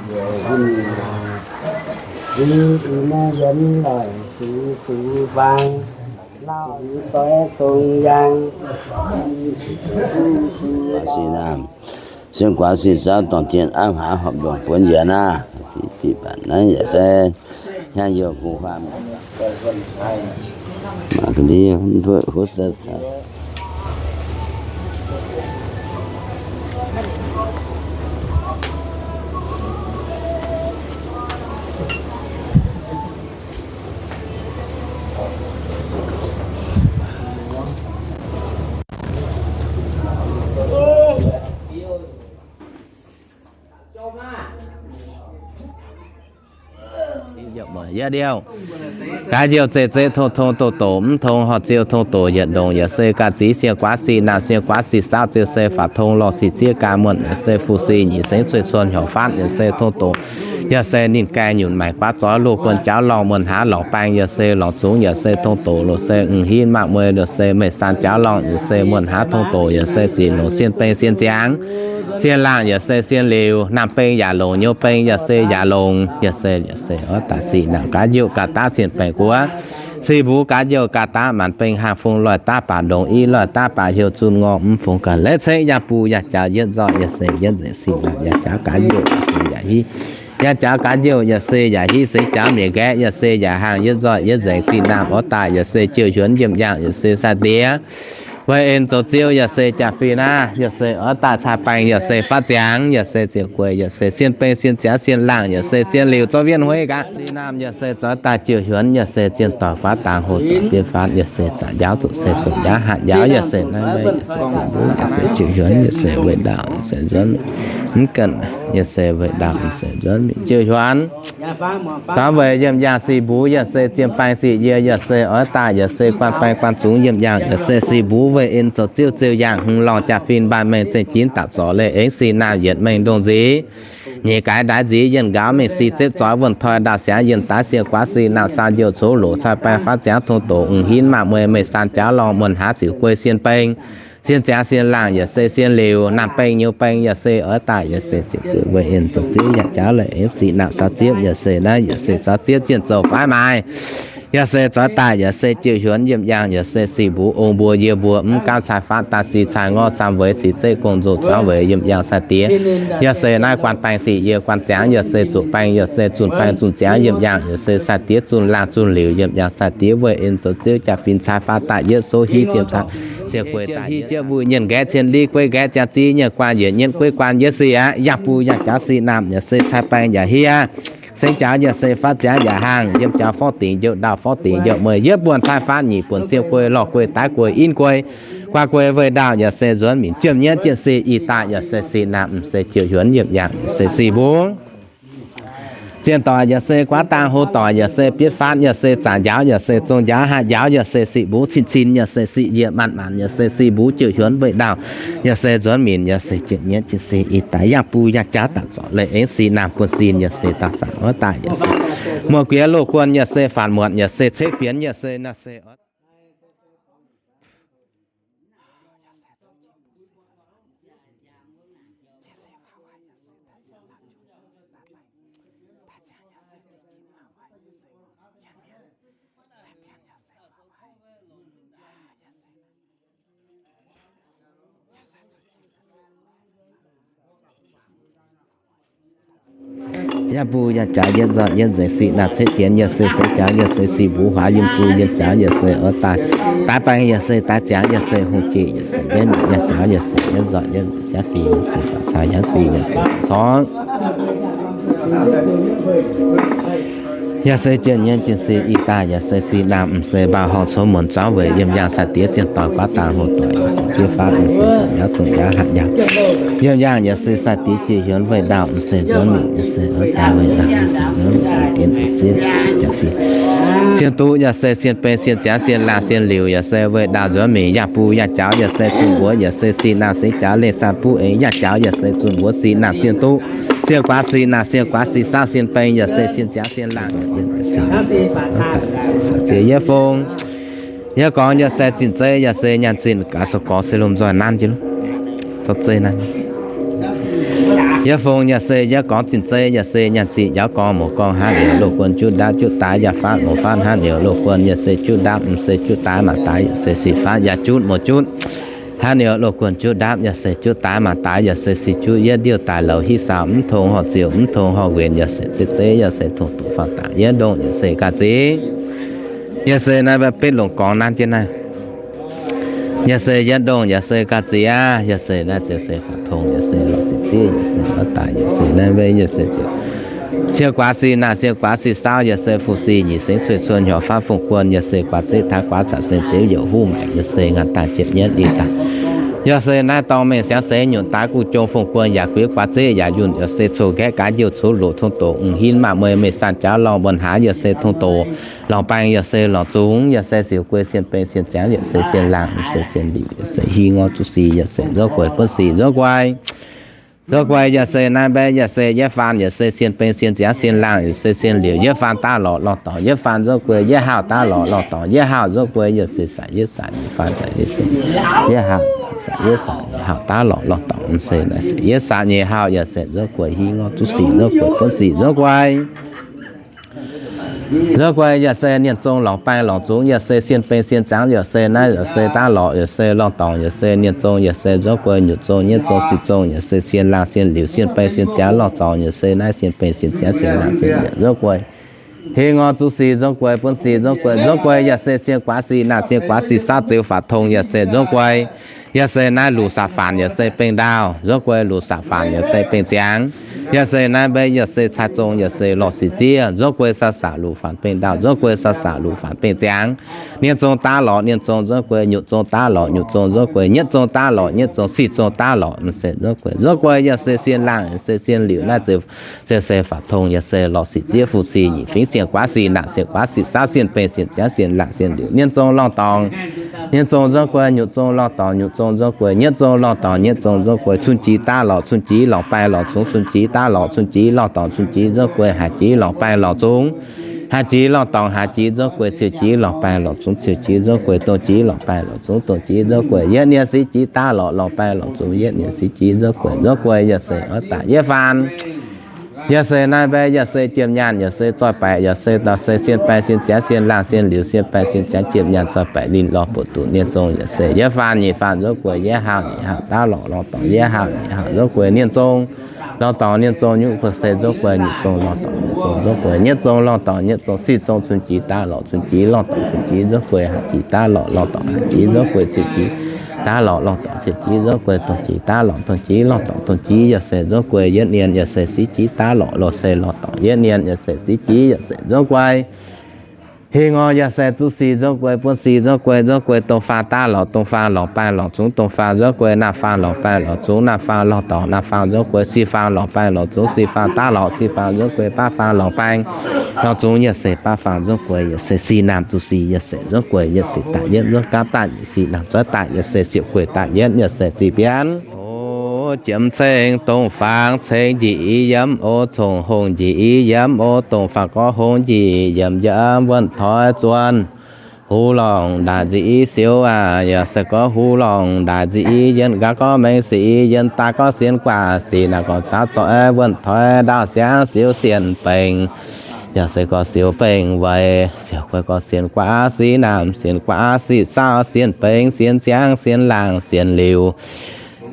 Sienx guaax sienx saauv dorngc jienh aav haaix horpc ndongc buonv njiec naaiv. Naaiv yaac se hnyangx-youh gu'nguaaz mangc ga'ndiev huv sai caux Yie ndiouh, gaax ndiouh zeiv-zeiv tong-tong doz-doz, mv tong horc ziou tong-doz yietc ndongc, yaac se ga'ziex sienx guaax sic naamh sienx guaax sic saauv ziouc se faatv tong lorh sic zieqv ga'muonh, yaac se fu-sih nyic sengx cueiv cuon hnyouv faatv, yaac se tong-doz, yaac se ninh gaengh nyunc maaic guaav zoix loz guon jauv lorngh muonh haav lorngx baeng, yaac se lorngx zungx, yaac se tong-doz loz se m'hinv maaz mueiz, yaac se meih saan jauv lorngh, yaac se muonh haav tong-doz, yaac se zic loz sien beng sien ziangx, sien laangh, yaac se sien liuz, naamh beng yaac longc, nyouz beng yaac se yaac longc, yaac se, yaac se oix daaih sic naamh gaax njoh gaax daav cien baengc guoqv, sic mbuv gaax njoh gaax daav maanc beng haangh fung loih daav baac ndongc i loih daav baac heuc zunh ngorc mv fungx ga'naaiv cengv yangh buh yangh jaux yietv nzoih, yaac se yietv nzengc sic naamh yaac jaux gaax njoh yaac se yaac hiv, yaac jaux gaax njoh yaac se yaac hiv seix jaux mienh nqaeqv, yaac se yaac haangh yietv nzoih yietv nzengc sic naamh oix daaih, yaac se jiouh hiuonx yiem yaangh, yaac se sai-diex weih en zoux ziouv, yaac se jaa-fin naaiv, yaac se oix daaih cai baeng, yaac se faatv ziangx, yaac se ziouc guei, yaac se sien beng sien ziangx sien laangh, yaac se sien liuz zorqv wienh hueiv gaax sic naamh, yaac se zoux daaih jiouh hiuonx, yaac se zienh doic guaav dangx hoc doic bienx faatv, yaac se zaqc njaaux zuqc se zuqc njaaux hatc njaaux, yaac se naaiv maiv, yaac se ziqc nzuonx, yaac se jiouh hiuonx, yaac se weih ndaauh se nzuonx mv ganh, yaac se weih ndaauh se nzuonx mingh jiouh hiuonx. Daaih weic yiem yaangh sic mbuv, yaac se zien baeng sic yie, yaac se oix daaih, yaac se guanh baeng guanh zungx yiem yaangh, yaac se sic mbuv weih en zoux ziouv ziouh yaangh hmz lorngh jaa-fin mbaanh mengh zengc jinv dapc zorc leih aengx sic naamh yietc mengh ndongh nziez nyeic gaaix ndaix nziez yienh nqaaux mengh sic zepv zoix wuonh toi ndaauh siangx yienh daaih sienx guaax sic naamh saauv njoh coqv loc cai baeng faatv ziangx tong doqc m'hinv maaz mueiz meih saan jauv lorngh muonh haav sic guei sien beng sien ziangx sien laangh, yaac se sien liuz naamh beng nyouz beng, yaac se oix daaih, yaac se ziouc guei weih en zoux ziouv yaac jauv leih aengx sic naamh saauv ziepv, yaac se naaiv yaac se saauv ziepv zienh zouh faix maaiz, yaac se zoux daaih, yaac se jiouh hiuonx yiem yaangh, yaac se sic mbuv ong mbuo yie mbuo mv gaamv cai faatv daaih sic cai ngorv saam weic sic zeiv gong nzouh zuangx weic yiem yaangh sai-diex, yaac se naaiv guanh baeng sic yie guanh ziangx, yaac se zuqc baeng, yaac se zunh baeng zunh ziangx yiem yaangh, yaac se sai-diex zunh laangh zunh liuz yiem yaangh sai-diex weih en zoux ziouv jaa-fin cai faatv daaih yietv souv hiv ziem cai ziouc guei daaih hiv jienv mbuo nyienh nqaeqv cien li guei nqaeqv ziangh zi nyienh guanh yietc nyienh guei guanh yietc sic aqv. Yangh buh yangh jaux sic naamh, yaac se cai baeng yaac hieh sengx jaux, yaac se faatv ziangx yaac haangh yiem jaux forv dingc njoux ndaauh forv dingc njoux mueiz yietv buonc cai faatv nyic buonc ziem guei lorh guei daaih guei in guei guaax guei weih ndaauh, yaac se nzuonx minc jiem nyienv jien sic ih daaih, yaac se sic naamh m'seix jiouh hiuonx yiem yaangh, yaac se sic mbuv zienh doic, yaac se guaav dang hlo doic, yaac se bietv faatv, yaac se zaqc njaaux, yaac se zong njaaux hatc njaaux, yaac se sic mbuv cin-cin, yaac se sic yie maanc maanc, yaac se sic mbuv jiouh hiuonx weih ndaauh, yaac se nzuonx minc, yaac se jiem nyienv jien sic ih daaih yangh buh yangh jaux daaih zorc leih aengx sic naamh buonv sin, yaac se daaih zanc oix daaih, yaac se muoz-guiex loz-guon, yaac se faatv muotc, yaac se ceix bienx, yaac se naaiv se oix yangh buh yangh jaux yietv nzoih yietv nzengc sic naamh ceix bienx, yaac se seix jaux, yaac se sic mbuv huaax yiem buh yiem jaux, yaac se oix daaih daaih baeng, yaac se daaih ziangx, yaac se hungh jieqv, yaac se yietv yangh jaux, yaac se yietv nzoih yietv nzengc siangv sic, yaac se baac cai yangh sic, yaac se corngv yaac se jien nyienv jien sic ih daaih, yaac se sic naamh m'seix mbauh horngh congx muonc zuangx weic yiem yaangh sai-diex zienh doic guaav dang hlo doic, yaac se bietv faatv, yaac se njaaux zong njaaux hatc njaaux yiem yaangh, yaac se sai-diex jiouh hiuonx weih ndaauh, m'seix nzuonx minc, yaac se oix daaih weih ndaauh, m'seix nzuonx minc, dien deix zieqv jaa-fin zien duqv, yaac se sien beng sien ziangx sien laangh sien liuz, yaac se weih ndaauh nzuonx minc, yangh buh yangh jaux, yaac se zunh mbuox, yaac se sic naamh singx jaux lengh saah buv eix yangh jaux, yaac se zunh mbuox sic naamh zien duqv, siec guaax sic naamh siec guaax sic saauv sien beng, yaac se sien ziangx sien laangh, yaac se sic naamh ziec yietv fong. Yie gorngv yaac se zinh zeiv, yaac se nyaanh zinh gaax, se gorngv se lomh nzoih nanv jienv zorqv zeiv nanv. Yie fungx yaac se yie gorngv zinh zeiv, yaac se nyaanh ziqc yaac gorngv muoz gorngv hnangv niouz loz guon juqv ndaapv juqv daaix yaac faatv muoz faatv hnangv niouz loz guon, yaac se juqv ndaapv mv se juqv daaix maac daaix, yaac se sic faatv yaac juqv muoz juqv hnangv niouz loz guon juqv ndaapv, yaac se juqv daaix maac daaix, yaac se sic juqv yietv ndiuh daaih louz hiv saau mv tong horh ziouc mv tong horh nquenc, yaac se zeiv zeiv, yaac se tong doqc faaux dangc yietv ndongh, yaac se ga'ziex. Yaac se naaiv mbaeqv betv longc gorngv naaiv jienv naaiv. Yaac se yietv ndongh, yaac se ga'ziex aqv. Yaac se naaiv ziouc se faaux tong, yaac se lorz sic ziev, yaac se oix daaih, yaac se naaiv mbaeqv, yaac se ziouc siou guaax sic naanc, siou guaax sic saauv, yaac se fu sic nyic sengx cueiv cuon hnyouv faatv fungx guon, yaac se guaax zeqv taaix guaax caqv sengx ziex youc huv maengc, yaac se ngaanc daaih jiepc nyietv i daaih. Yaac se naaiv dorngx mengh siangx seix nyunc daaix guv jong fungx guon yaac guiev guaax zeqv yaac yunh, yaac se coux nqaeqv gaax njiouv coux loqc tong doqc mv hinv maah mueiz mengh sanh jaav lorngh mbuo hnaav, yaac se tong doqc lorngh baeng, yaac se lorngh zungx, yaac se siou guei sien beng sien ziangx, yaac se sien laangh, yaac se sien liuc, yaac se hiuv ngor zuqc sic, yaac se nzuov guei buonv sic nzuov guei. Nzuov guei yaac se naaiv mbaeqv, yaac se yietv faanv, yaac se sien beng sien ziangx sien laangh, yaac se sien liuc, yietv faanv daav lorz lorh dorngx yietv faanv nzuov guei, yietv haauh daav lorz lorh dorngx yietv haauh nzuov guei, yaac se saac yietv saac yietv faanv saac yietv se yietv haauh, saac yietv saac nyeic haauh daav lorz lorh dorngx mv se naaiv se yietv saac nyeic haauh, yaac se nzuov guei hiuv ngor zuqc sic nzuov guei buonv sic nzuov guei. Nzuov guei yaac se nienv zong lorngh baeng lorngh zungx, yaac se sien beng sien ziangx, yaac se naaiv yaac se daav lorz, yaac se lorh dorngx, yaac se nienv zong, yaac se nzuov guei nyutc zong nyietv zong sic zong, yaac se sien laangh sien liuc, sien beng sien ziangx lorh dorngx, yaac se naaiv sien beng sien ziangx sien laangh sien liuc nzuov guei. Hiuv ngor zuqc sic nzuov guei buonv sic nzuov guei, nzuov guei yaac se sien guaax sic naanc, sien guaax sic saauv ziouc faaux tong, yaac se nzuov guei. Yaac se naaiv luc saac faanc yaac se beng ndaauh, nzuov guei luc saac faanc yaac se beng ziangx. Yaac se naaiv mbaeqv yaac se cai zong, yaac se lorh sic ziev, nzuov guei saac saac luc faanc beng ndaauh, nzuov guei saac saac luc faanc beng ziangx. Nienv zong daav lorz nienv zong nzuov guei, nyutc zong daav lorz nyutc zong nzuov guei, nyietv zong daav lorz nyietv zong, sic zong daav lorz mv se nzuov guei. Nzuov guei yaac se sien laangh, se sien liuc naaiv ziouc se faaux tong, yaac se lorh sic ziev fu sic nyic fingx sien guaav sic naanc, sien guaav sic saauv, sien beng sien ziangx, sien laangh sien liuc, nienv zong lorh dorngx. Nienv zong nzuov guei, nyutc zong lorh dorngx, nyutc zong nzuov guei, nyietv zong lorh dorngx, nyietv zong nzuov guei, cun-jiex daav lorz cun-jiex lorngh baeng lorz zungx, cun-jiex daav lorz cun-jiex lorh dorngx, cun-jiex nzuov guei, haaix jiex lorngh baeng lorz zungx, haaix jiex lorngh dorngx, haaix jiex nzuov guei, ciou jiex lorngh baeng lorz zungx, ciou jiex nzuov guei, dongh jiex lorngh baeng lorz zungx, dongh jiex nzuov guei, yietv nienv sic jiex daav lorz lorngh baengx lorz zungx, yietv nienv sic jiex nzuov guei, nzuov guei yaac se oix daaih yietv faanv. Yaac se naaiv mbaeqv yaac se jiem nyaanh, yaac se zoih baeqc, yaac se daaih se sien baeng sien ziangx, sien laangh sien liuc, sien baeng sien ziangx, jiem nyaanh zoih baeqc linh lorh buoqc duqv nienv zong, yaac se yietv faanv nyeic faanv nzuov guei, yietv haauh nyeic haauh daav lorz lorh dorngx, yietv haauh nyeic haauh nzuov guei nienv zong, lorh dorngx nienv zong nyungc guei se nzuov guei, nyungc zong lorh dorngx nyungc zong nzuov guei, nyietv zong lorh dorngx nyietv zong, sic zong cun-jiex daav lorz cun-jiex lorh dorngx cun-jiex nzuov guei, haaix jiex daav lorz lorh dorngx haaix jiex nzuov guei, ciou jiex daav lorz lorh dorngx ciou jiex nzuov guei, dongh jiex daav lorz dongh jiex lorh dorngx dongh jiex yaac se nzuov guei, yietv nienv yaac se sic jiex daav lorz lorh se lorh dorngx, yietv nienv yaac se sic jiex yaac se nzuov guei. Hingh orqc, yaac se zuqc sic nzuov guei, buonv sic nzuov guei, nzuov guei dongh faang daav lorz dongh faang lorz baeng lorz zungx, dongh faang nzuov guei naamh faang lorz baeng lorz zungx, naamh faang lorz dorngx naamh faang nzuov guei, sic faang lorz baeng lorz zungx, sic faang daav lorz sic faang nzuov guei, baav faang lorz baeng lorz zungx, yaac se baav faang nzuov guei, yaac se sic naamh zuqc sic, yaac se nzuov guei, yaac se daaih yietv nzuov gaanv daaih, yaac sic naamh zoih daaih, yaac se siouc gueic daaih yietv, yaac se zic bianv. O, jiem ceng dongh faang ceng njiec i yiem o, cong-hongh njiec i yiem o, dongh faang gorx hongh njiec yiem yiem, wuonh toiv zuonx huv longc ndaaic nzic i siou aac, yaac se gorx huv longc ndaaic nzic i yiem, nqa'gorx mengh sic i yiem, daaih gorx sienx guaax sic naanc, gorx caav zoih wuonh toiv ndaauv siangv siou sien bengx, yaac se gorx siou bengx weic siouc gueic gorx sienx guaax sic naamh, sienx guaax sic saauv, sien bengx sien ziangx, sien laangh sien liuc.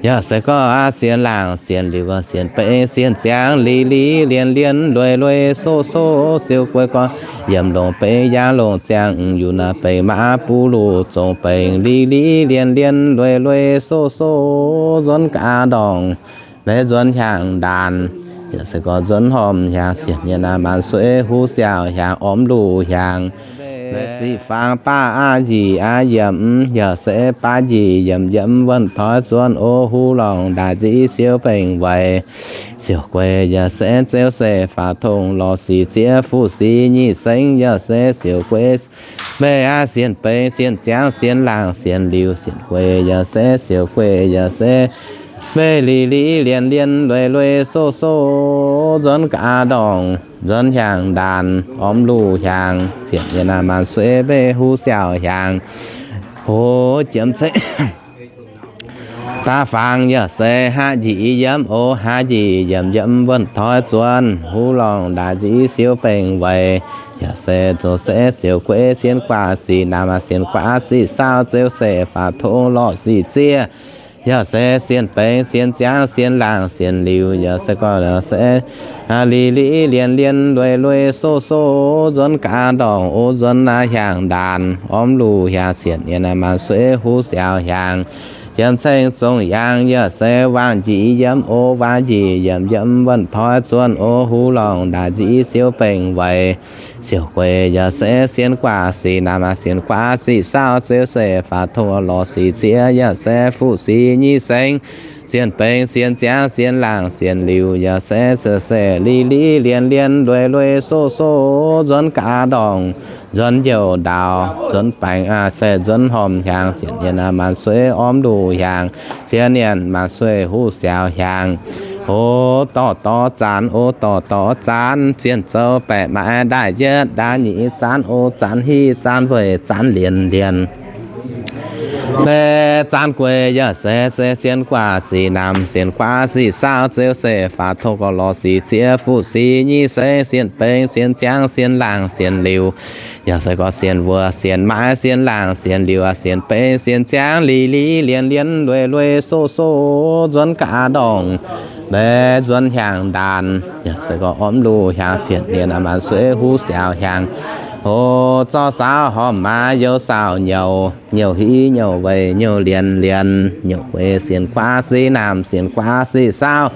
Yaac se gorx sienx laangh sienx liuc, gorx sienx bengx sien ziangx, li li lienh lienh lueic lueic soqv soqv, siouc gueic gorx yiem longc bengx yaangh longc ziangh, yunh naaiv bengx maav buv luc zongh bengx, li li lienh lienh lueic lueic soqv soqv, nzuonx gaax ndorngc, maiv nzuonx hiaangx ndaanx, yaac se gorx nzuonx hormh hiaangx, ziepc nyeic naamh maanc sueiv huv siaauc hiaangx, ormx luc hiaangx, maiv sic faang baav aqv njiec aqv yiem, yaac se baav njiec yiem yiem, wuonh toiv zuonx o, huv longc ndaaic nzic siou bengx weic siouc gueic, yaac se zeux se faaux tongx lorz sic ziev fu sic nyic sengx, yaac se siouc gueic meih aav sien bengx sien ziangx, sien laangh sien liuc, sien gueic yaac se siouc gueic yaac se meih li li lienh lienh lueic lueic soqv soqv, nzuonx gaax ndorngc, nzuonx hiaangx ndaanx, ormx luc hiaangx, ziepc nyeic naamh maanc sueiv mbeih huv siaauc hiaangx, hoz jiemx ceng Da'faang yaac se haav njiec i yiem o, haav njiec yiem yiem wuonh toi zuonx, huv lorngh ndaaic nziv siou bengx weic, yaac se zoux se siouc guei sienx guaax sic namx, sienx guaax sic saauv, zeu se faaux tong lorz sic ziev, yaac se sienx bengx sienx ziangv sienx laangh sienx liuz, yaac se gorngv se li li lien lien lui lui soh soh, nzuonx gaax ndorngc o, nzuonx aav hiaangx ndaanx, ormv luh hiaangx cietv nyienz maanc suiv huv siaaux hiaangx, yiem ceng zongh yaangh, yaac se waanc njiec yiem o, waanc njiec yiem yiem wuonh toi zuonx o, huv lorngh ndaaic nziv siou bengx weic, siouc gueix yaac se sienx guaax sic namx, sienx guaax sic saauv, zeu se faaux tong lorz sic ziev, yaac se fuqv sic nyei sengx, sienx bengx sienx ziangv sienx laangh sienx liuz, yaac se se se li li lien lien lui lui soh soh, nzuonx gaax ndorngc, nzuonx njoux ndaaux, nzuonx baengx aac se nzuonx hormh hiaangx, cietv nyienz maanc suiv ormv luh hiaangx, cietv nyienz maanc suiv huv siaaux hiaangx. O dorh dorh zaanx, o dorh dorh zaanx, zien zoux baeqc maaiz ndaaih yietv ndaaih nyic zaanx, o zaanx hiv zaanx weic zaanx lienz lienz. Zaanx gueix yaac se se sienx guaax sic namx, sienx guaax sic saauv, zeu se faaux tong lorz sic ziev, fuqv sic nyei sengx, sienx bengx sienx ziangv sienx laangh sienx liuz, yaac se gorngv sienx wuoz sienx maaiz sienx laangh sienx liuz, sienx bengx sienx ziangv li li lien lien lui lui soh soh, nzuonx gaax ndorngc, mbe nzuonx hiaangx ndaanx, yaac se gorngv ormv luh hiaangx cietv nyienz maanc suiv huv siaaux hiaangx. O zorqv saauv hormh maaiz youz saauc nyouc, nyouc hiv nyouc weic nyouc lienz lienz, nyouc gueix sienx guaax sic namx, sienx guaax sic saauv,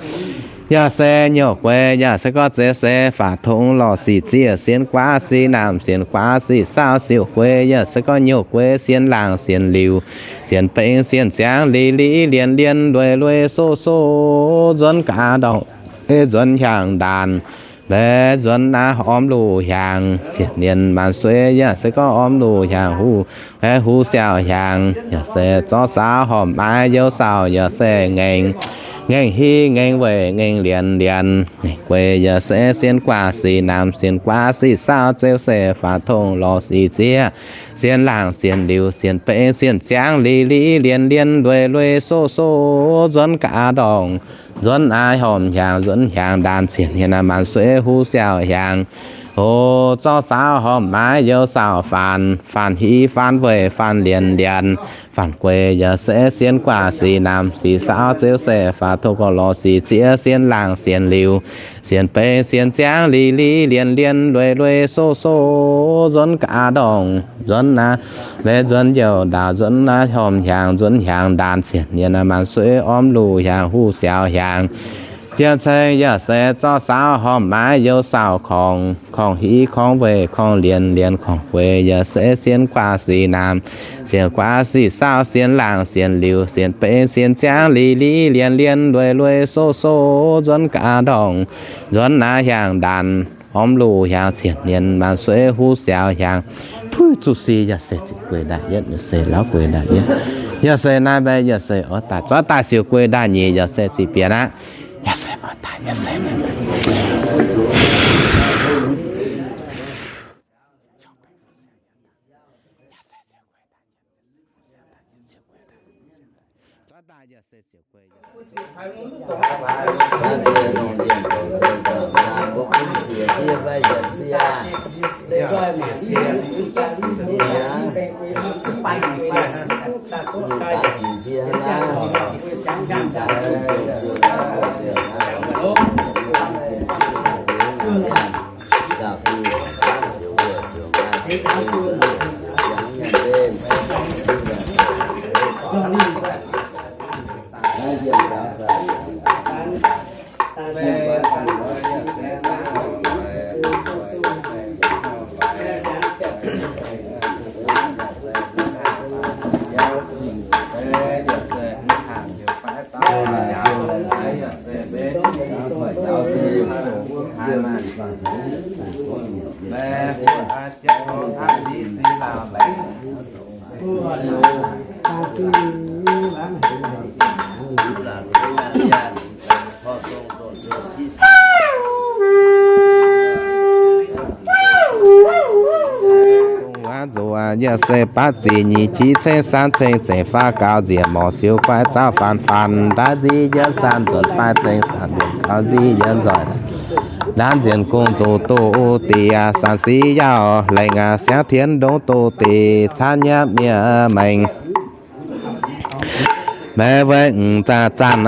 yaac se nyouc gueix yaac se gorngv zeix se faaux tong lorz sic ziev, sienx guaax sic namx, sienx guaax sic saauv, siouc gueix yaac se gorngv nyouc gueix sienx laangh sienx liuz, sienx bengx sienx ziangv li li lien lien lui lui soh soh, nzuonx gaax ndorngc, ei nzuonx hiaangx ndaanx, mbe nzuonx naaiv ormv luh hiaangx, cietv nyienz maanc suiv yaac se gorngv ormv luh hiaangx huv, huv siaaux hiaangx, yaac se zorqv saauv hormh maaiz youz saauc yaac se ngaengc, ngaengc hiv ngaengc weic ngaengc lienz lienz, ngaengc gueix yaac se sienx guaax sic namx, sienx guaax sic saauv, zeu se faaux tong lorz sic ziev, sienx laangh sienx liuz, sienx bengx sienx ziangv li li lien lien lui lui soh soh, nzuonx gaax ndorngc, nzuonx naaiv hormh hiaangx, nzuonx hiaangx ndaanx, cietv nyienz maanc suiv huv siaaux hiaangx. O zorqv saauv hormh maaiz youz saauc faanx, faanx hiv faanx weic faanx lienz lienz, faanx gueix yaac se sienx guaax sic namx, sic saauv, zeu se faaux tong lorz sic ziev, sienx laangh sienx liuz, sienx bengx sienx ziangv li li lien lien lui lui soh soh, nzuonx gaax ndorngc, nzuonx naaiv, mbe nzuonx njoux ndaaux, nzuonx naaiv hormh hiaangx, nzuonx hiaangx ndaanx, cietv nyienz maanc suiv ormv luh hiaangx huv siaaux hiaangx. Zien ceng yaac se zorqv saauv hormh maaiz youz saauc korngx, korngx hiv korngx weic korngx lienz lienz, korngx gueix yaac se sienx guaax sic namx, sienx guaax sic saauv, sienx laangh sienx liuz, sienx bengx sienx ziangv li li lien lien lui lui soh soh, nzuonx gaax ndorngc, nzuonx naaiv hiaangx ndaanx, ormv luh hiaangx, cietv nyienz maanc suiv huv siaaux hiaangx. Puix zuqc sic yaac se ziqc gueix ndaaih yietv, yaac se laauv gueix ndaaih yietv, yaac se naaiv mbaeqc yaac se oix daaih, zorqv daaih siouc gueix ndaaih nyic yaac se ziqc bieqc aqv. Yaac se maiv daaih, yaac se maiv daaih. Yaac se baav ziqc nyic qiex ceng saam ceng zengc faah gaux nziex morc siou guai zaux faanx faanx ndaaiv nziv yietv saam nzuonx faix ceng saam mbienc gaux nziv yietv nzoih ndaaiv nzienx gong nzuqc doz diex saanc sic yaauh lengc siangx tien ndongc doz diex caanv nyiemv miev maengx. Maiv weic m'zanc zanc,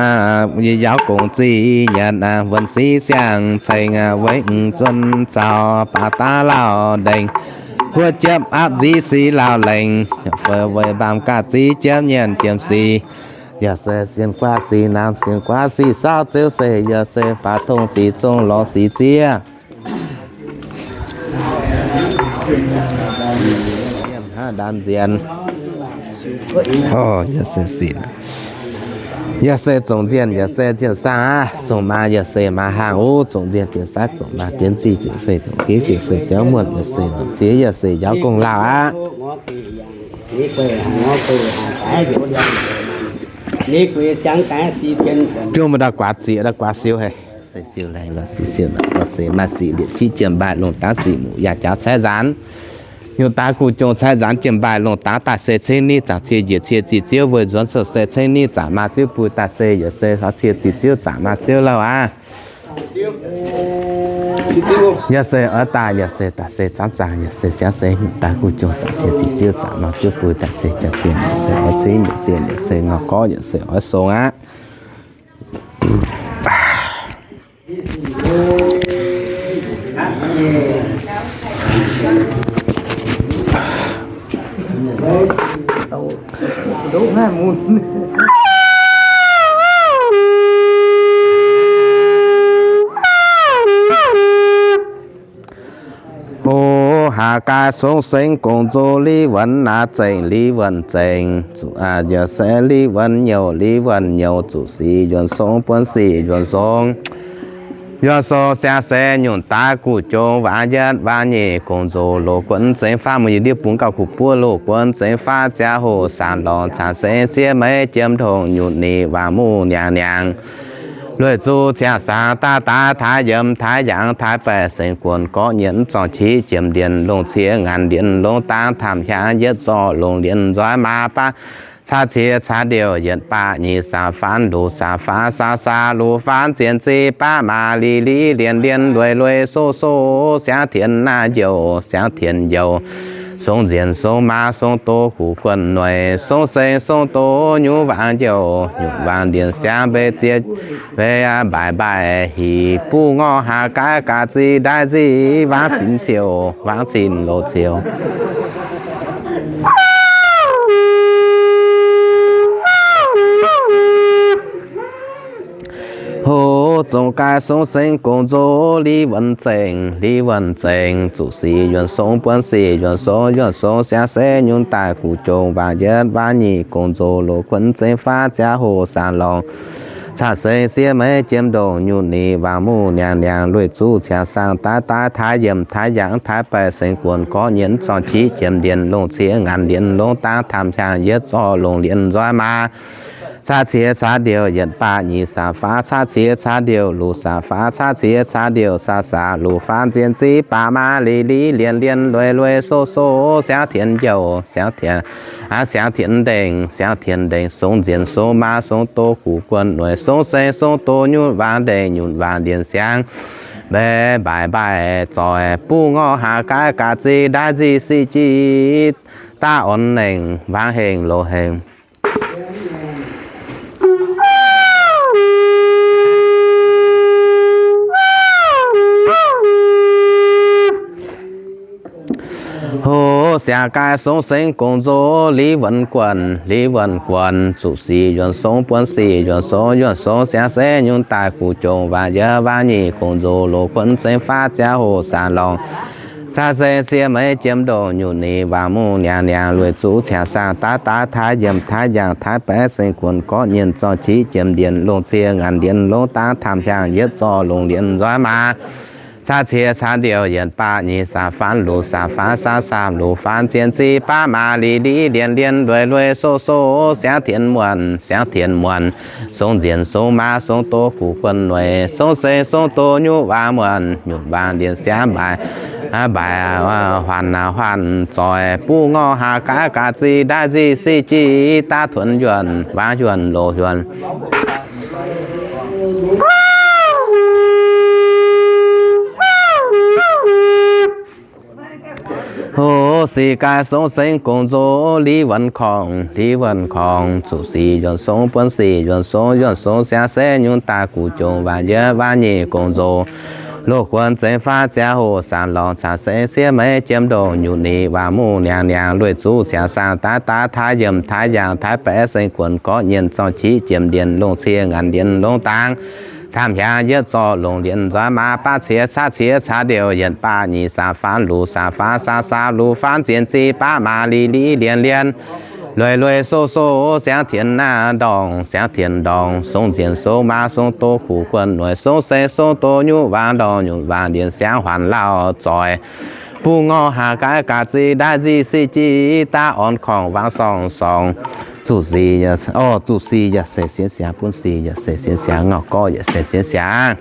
yie yaauv gongc zic nyanc, wuonh sic siang-ceng, weic m'zuonx zaux baac daav lauh ndengc, huotv jiepv apv nziv sic lauh lengc, feix weic mbaamh gaax ziv jiepv nyienc jiem sic. Yaac se sienx guaav sic naamh sienx guaav sic saauv ziouv se, yaac se baac tong sic zong lorz sic ziev. Hnangv ndaamv nzien. Yaac se zongc nzienh, yaac se nzienh saang aqv. Zongc maa yaac se maa haangh oc. Zongc nzienh bienx saaiv, zongc maa bienx zic, zongc se zongc giev, zongc se ziangv muonh, yaac se ziex, yaac se njaaux gong lauh aqv. Biomv mbuo ndau guaax zieqc, ndau guaax siou haic. Se siou laengz lorz sic siou lorz se maaih sic liepc qiex jiem mbaaih lungh dangv sic muc yaac jaax caaiv nzaanx. Nyungc daaix guv jongc caaiv nzaanx jiem mbaaih lungh dangv daaih se ceng niv zaangc cie njiec cie zic ziouv weic nzuonx sou se ceng niv zaangc maa ziouv bui daaih se yaac se caux cie zic ziouv zaangc maa ziouv lauh aqv. Yaac se oix daaih yaac se daaih se zaangc zaangc yaac se siangv se nyungc daaix guv jongc zaangc cie zic ziouv zaangc maa ziouv bui daaih se jaax zienh yaac se oix ceng yietc zienh yaac se ngau gorqv yaac se oix song aqv. Oc, haaix gaax song sengx gongc nzox li wuonx naaiv zengc, li wuonx zengc, zuqc aa yaac se li wuonx nyouc, li wuonx nyouc, zuqc sic yuonx song buonv sic yuonx song. Yuonx song siangv se nyungc daaix guv jongc waac yietv waac nyic gongc nzox loz guonv zengx faanv, muoz-yie ndiev bungx gauh kuv buov loz guonv zengx faanv ziangh hoc saanx lorngx cangx sengx siev meix jiem ndongc nyutc nyic waac muv niangx niangx. Lueic zuqc ciangx saangx daav daaih taaix yiemx taaix yangh taaix baeqc sengx guonx gorqv nyienz zorngh qiex jiem ndienh longc cie ngaanc ndienh longc dangv taamh hiaangx yietv zorqv longc ndienh nzoih maa baav caa cie caa ndiouh yietc baac nyic saam faanv luc saam faanv saa saa luc faanv zien zic baav maa li li lienh lienh lueic lueic so so siangv tien naaiv njoux siangv tien njoux. Song nzienh song maa song doz guv guonv noic song sengx song doz nyuv waangc njoux nyutc waangc ndienh siangv mbeix ziex mbeix mbaaix mbaaix hih buv ngorc haaix gaax gaax zic ndaaiv nziv waangc cin ciouc waangc cin loz ciouc. Hoc zongc gaaix song sengx gongc nzox li wuonx zengc, li wuonx zengc, zuqc sic yuonx song buonv sic yuonx song, yuonx song siangv se nyungc daaih guv jongc waac yietv waac nyic gongc nzox loz guonv zengx faanv ziangh hoc saanx lorngx cangx sengx siev meix jiem ndongc nyutc nyic waac muv niangx niangx lueic zuqc ciangx saangx daaih daaih taaix yiemx taaix yangh taaix baeqc sengx guonx gorqv nyienz zorngh qiex jiem ndienh longc cie ngaanc ndienh longc dangv taamh hiaangx yietv zorqv longc ndienh nzoih maa caa cie caa ndiouh yietc baac nyic saam faanv caa cie caa ndiouh luc saam faanv caa cie caa ndiouh saa saa luc faanv zien ziv baac maa li li lienh lienh lueic lueic so so siangv tien njoux siangv tien, aa, siangv tien ndengc siangv tien ndengc song nzienh song maa song doz guv guonv noic song sengx song doz nyutc waangc ndengc nyutc waangc ndienh siangv mbeix mbaaix mbaaix zoih buv ngorc haaix gaax gaax zic ndaaiv nziv sic jiv daav orn nengc waangc hengx loz hengx. Hoc siangx gaaix song sengx gongc nzox li wuonx guonc, li wuonx guonc, zuqc sic yuonx song buonv sic yuonx song, yuonx song siangx se nyungc daaih guv jongc waac yietv waac nyic gongc nzox loz guonv zengx faanv ziangh hoc saanx lorngx caa sengx siev meix jiem ndongc nyutc nyic waac muv niangx niangx lueic zuqc ciangx saangx daav daaih taaix yiemx taaix yangh taaix baeqc sengx guonx gorqv nyienz zorngh qiex jiem ndienh longc cie ngaanc ndienh longc dangv taamh hiaangx yietv zorqv longc ndienh nzoih maa caa cie caa ndiouh yietc baac nyic saam faanv luc saam faanv saab saam luc faanv zien ziv baav maa li li lienh lienh lueic lueic so so siangv tien muonc siangv tien muonc song nzienh song maa song doz guv guonc noic song sengx song doz nyutc waangc muonc nyutc waangc ndienh siangv mbaaix Mbaaic huan huan zoih, buv ngorc haac gaax gaax zih ndaaiv nzih siqv jiv, daav tuonx yuonh waangc yuonh loz yuonh. Hoz sic gaaih song sengx gong nzoz, Li Wuonh Korngh, Li Wuonh Korngh, zuqc sic yuonh song, buonv sic yuonh song, yuonh song siang se nyungc daaih guv jongc waac yietv waac nyic gong nzoz. Loz guonx zengx faatv ziangh hoc saanc lorngx caux sengx siev meix jiem ndongh nyutc nic waac muqv niangx niangx lueic zuqv ciangx saang daav daav taav yiem taav yaangh taav baeqc seng guonx gorqv nyienh zorng qiv jiem ndienh longh cie ngaanc ndienh longh dangv. Taamh hiaangx yietv zorqv longc ndienh nzuonx maa baav cie caav cie caav ndouh yietc baav nyic saam faanv luc saam faanv saam saam luc faanv zien zih baav maa li li ndienh ndienh. Lueic lueic soh soh siangx tien naaiv ndorngh siangx tien ndorngh song nzienh song maa song doz kuv guonx noic song seix song doz nyutc waangc ndorngh nyutc waangc ndienh siangx huaanc lauh zoih. Bungx ngorc haac gaax gaax zih ndaaiv nzih siqv jiv daav orn korngh waangc sorngh sorngh. Zuqc sic, orv, zuqc sic yaac se sienx siangx, buonv sic yaac se sienx siangx, ngauh gorqv yaac se sienx siangx.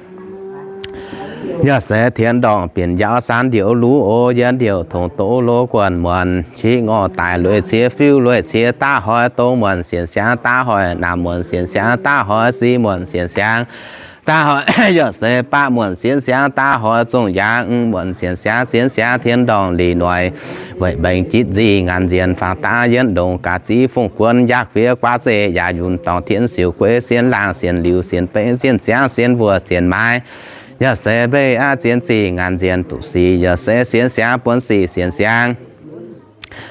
Yaac se tien ndorngh bienh njaaux saanv ndioux luv oc, yiem ndioux tongx doz lo guonc muonc, qiex ngorc daic lueic cie fiuv lueic cie daav hoic, dongh muonc sienx siangx daav hoic, naamh muonc sienx siangx daav hoic, sic muonc sienx siangx daav hoic, yaac se baav muonc sienx siangx daav hoic, zongh yaangh muonc sienx siangx, sienx siangx tien ndorngh lic noic. Weic mbaengx jitv nzih ngaanc nzienh faang daav yietv ndongh gaax ziv fongc guonx yaac fiev guaav zeiv yaac yunc dorngx tien siouc gueix sienx laangh sienx liuz sienx bengx sienx ziangx sienx mbuoz sienx maaiz. Yaac se mbeix aqv zien zih ngaanc nzienh duqv sic yaac se sienx siangx buonv sic sienx siangx.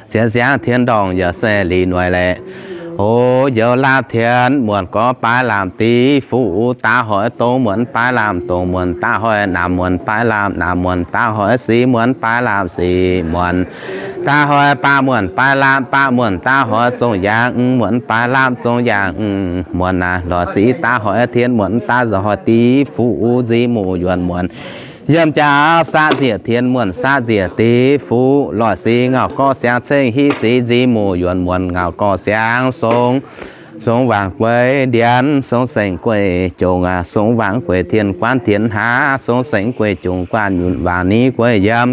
Sienx siangx tien ndorngh yaac se lic noic laeqc. Oc, youz laapv tien muonc gorx baaix laamh div fuqv daav hoic, dongh muonc baaix laamh dongh muonc daav hoic, naamh muonc baaix laamh naamh muonc daav hoic, sic muonc baaix laamh sic muonc daav hoic, baav muonc baaix laamh baav muonc daav hoic, zongh yaangh muonc baaix laamh zongh yaangh muonc naaic lorz sic daav hoic, tien muonc daav nzoih hoic div fuqv nzih muc yuonc muonc. Yiem jaax saqv nziec tien muonc saqv nziec div fuqv lorz sic ngauh gorqv siangx ceng hiv sic nzih muc yuonc muonc ngauh gorqv siangx song. Song waangc gueix ndienx, song sengx gueix jongc aqv, song waangc gueix tien guanv tien hnaav, song sengx gueix jongc guanh nyunc waangc ni gueix yiem.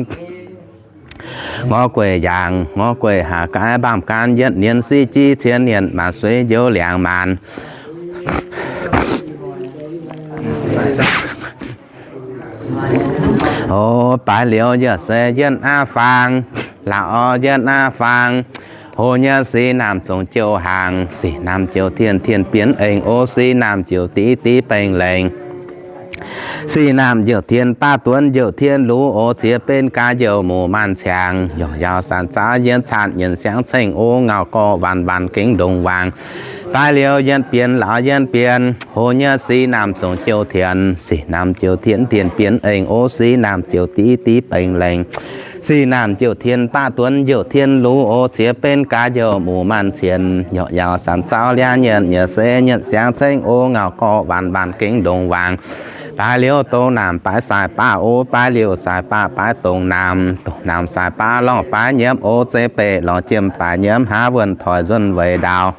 Ngorc gueix yaangh, ngorc gueix haac gaaiv mbaamh gaanv yietv nienx siqv jiv cien nienx maanc suiv njoux liangx maanc. Oc, baaix liuz yaac se yietv aav faang, laauc orv yietv aav faang. Hoc nyei sic naamh zongc jouh haangc, sic naamh jouh tien, tien bienx eng oc, sic naamh jouh div, div bengx lengc. Sic naamh jouh tien baav duonx jouh tien lux oc, ziex benv gaax jouh muc maanc ciangx, yaac yaauc sanc zaux yietv caatv nyienc siangx ceng oc, ngauh gorqv waanc waanc gengh ndongc waangc. Baaix liuz yietv bienx laauc yietv bienx, hoc nyei sic naamh zongc jouh tien, sic naamh jouh tien, tien bienx eng oc, sic naamh jouh div, div bengx lengc. Sic naamh jouh tien baav duonx jouh tien lux oc, ziex benv gaax jouh muc maanc cien, yaac yaauc sanc zaux liangv nyietc, nyietc se nyietc siangx ceng oc, ngauh gorqv waanc waanc gengh ndongc waangc. Baaix liuz dongh naamh baaix saaix baav oc, baaix liuz saaix baav baaix dongh naamh, dongh naamh saaix baav lorngh baaix nyiemv oc, zeiv beih lorz jiem baaix nyiemv, haav wuonh toic nzuonx weic ndaauh.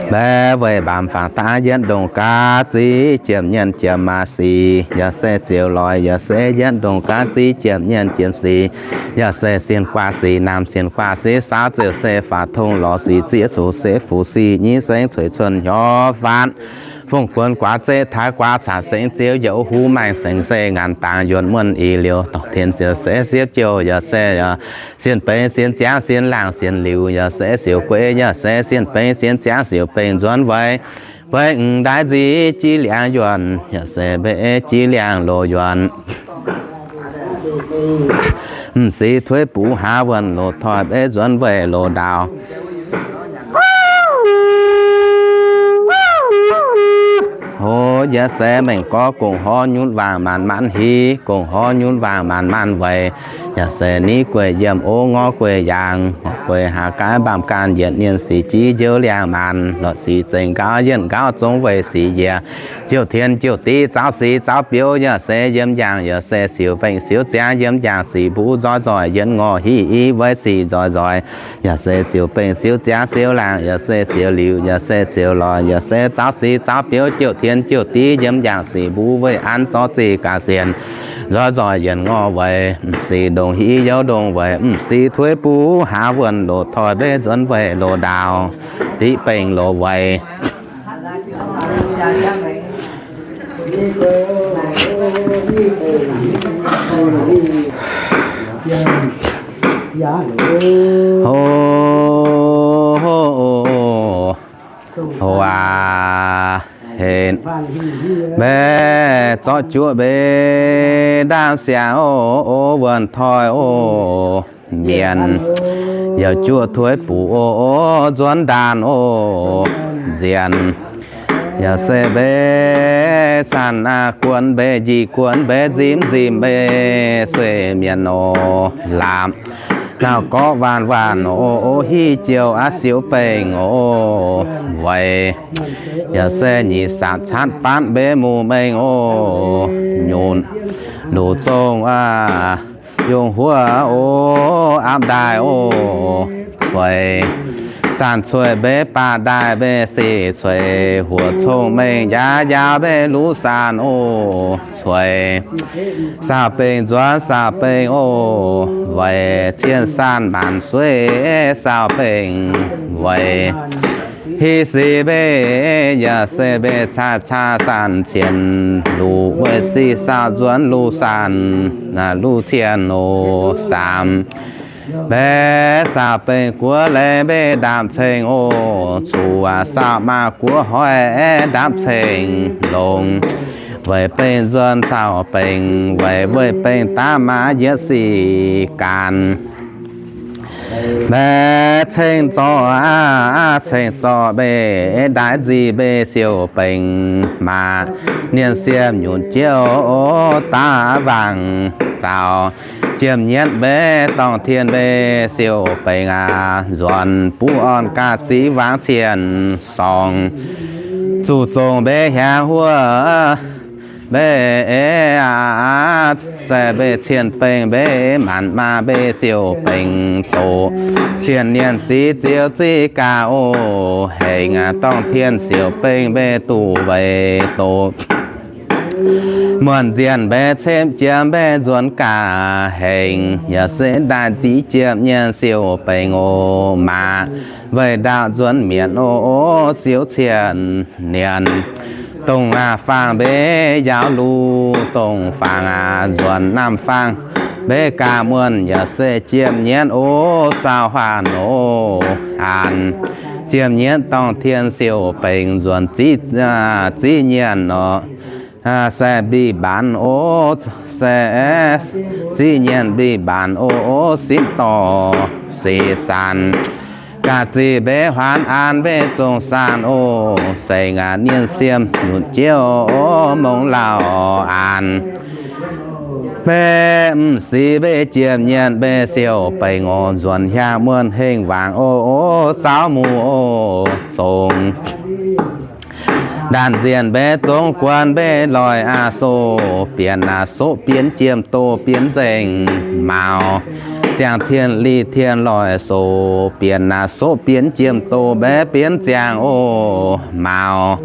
Mbaeqc weic mbaamh faang daav yietv ndongh gaax ziv jiem nyienx jiem maaz sic, yaac se ziouc loix, yaac se yietv ndongh gaax ziv jiem nyienx jiem sic, yaac se sienh guaax sic naamh sienh guaax sic saauv ziouc se faatv tong lorz sic zieqv coc se fuqv sic nyei sengx cueiv cuonx hnyouv faatv. Fongc guonx guaax zeiv taaix guaax caax sengx ziouv youz huv maengx sengx se ngaanc dangx yuonx muonh i liouh dorh tien ziouc se siepv jouh yaac se sienh bengx sienh ziangv sienh laangh sienh liuz yaac se siouc gueix yaac se sienh bengx sienh ziangv siouc bengx nzuonx weic. Weic m'ndaaih nzih jiv liangx yuonh yaac se mbe jiv liangx loz yuonh. M'sieqv tuix buv haav wuonh loz toic mbe nzuonx weic loz ndaauh. Hoz yaac se mengh gorx gongc horv nyutc waangc maanc maanc hiv, gongc horv nyutc waangc maanc maanc weic. Yaac se niv gueic yiem ov ngorv gueic yaangh, ngorv gueic haax gaaiv mbaamh gaanh yietc nienh sic jiv njoux liangh maanc, lorz sic zengc nqaauv yietv nqaauv zong weic sic yiec. Jouh tien jouh div zaux sic zaux biouv yaac se yiem yaangh, yaac se siouc bengh siouc ziangv yiem yaangh sic mbuv nzoih nzoih yietv ngorh hiv i weic sic nzoih nzoih. Yaac se siouc bengh siouc ziangv siouc laangh, yaac se siouc liuz, yaac se siouc loix, yaac se zaux sic zaux biouv jouh tien jiouv div yiem yangh sic mbuo weih an zorqv zih gaax sienx. Nzoih nzoih yienc ngorc weic m'sic ndongc hiv youv ndongc weic m'sic tuix buv haav wuonh loz toi mbev nzuonx weic loz ndaauv diqv bengh loz weic Ho, ho, ho, ho, aac, henv. Mbaeqc zorqv juoqv mbaeqc ndaamv siangx oc, wuonh toi oc, mienh. Yaac juoqv tuix buv oc, nzuonx ndaanh oc, nzienx. Yaac se mbaeqc sanc aac, guonx mbaeqc njiec, guonx mbaeqc nzimv, nzimv mbaeqc sueih mienh oc, laapc. Nauz gorqv waanc waanc oc, hiuv joux aac, siouc bengh oc, weic. Yaac se nyic saatv caatv baanv mbaeqc muoz-mengh oc, nyunc luc zongh aac, yongh huov oc, aapv ndaaih oc, cueiv. Sanc cueiv mbaeqc baac ndaaih mbaeqc sic cueiv, huoqc cong-mengh njaaux njaaux mbaeqc luv sanc oc, cueiv. Saauc bengh nzuonx saauc bengh oc, weic cien sanc maanc sueiv saauc bengh weic. Hiv sic mbaeqc yaac se mbaeqc caa caa sanc cien luc, weic sic saauc nzuonx luc sanc, luc cien oc, saamx. Mbaeqc saauc bengh guoqv laengz mbaeqc ndaamv-ceng oc, cuqv saauc maaz guoqv hoiv ndaamv-ceng longx, weic bengh nzuonx saauc bengh weic, weic bengh daav maaz yietc sic gaanx. Mbaeqc ceng zorqv aac, ceng zorqv mbaeqc ndaaiv nzih mbaeqc siouc bengh maaz, nienh siem nyunc jiouv daav wangc zaux, jiem nyienv mbaeqc dorngh tien mbaeqc siouc bengh aac, nzuonx buv orn gaax ziv wangv cien sorngx, zuqc zongh mbaeqc hiaangx huov mbaeqc aac, se mbaeqc cien bengh mbaeqc maanc maa mbaeqc siouc bengh doqc, cien nienh ziv ziouv ziv gaax oc, hengx aac dorngh tien siouc bengh mbaeqc duqv weic doqc. Muonh nzienh mbaeqc cemv jiem mbaeqc nzuonx gaax hengx, yaac se ndaaih ziv jiem nyienv siouc bengh oc, maaz weic ndaauv nzuonx mietc oc, siouv cien nienh. Dongh aac faang mbaeqc yaauv luc, dongh faang aac nzuonx naamh faang mbaeqc gaax muonh, yaac se jiem nyienv oc, saau huaanh oc, aanx. Jiem nyienv dorngh tien siouc bengh nzuonx ziv, ziv nyienv oc. Se mbic mbaanx oc, se ziv nyienv mbic mbaanx oc, simv dorh seix saanx. Gaax zic mbaeqc huaanx aanx mbaeqc zongh saanx oc, sengx aac nienh siem nyutc jiouv mongh lauh aanx. Mbaeqc m'sic mbaeqc jiem nyienv mbaeqc siouc bengh oc, nzuonx hiaangx muonh hengh wangc oc, zaux muc oc, zongx. Ndaanh nzienh mbaeqc zongx guon mbaeqc loic aac soqv, bienx aac soqv bienx jiem doh bienx nzengc mauz. Ziangh tien lih tien loic soqv, bienx aac soqv bienx jiem doh mbaeqc bienx ziangh oc mauz.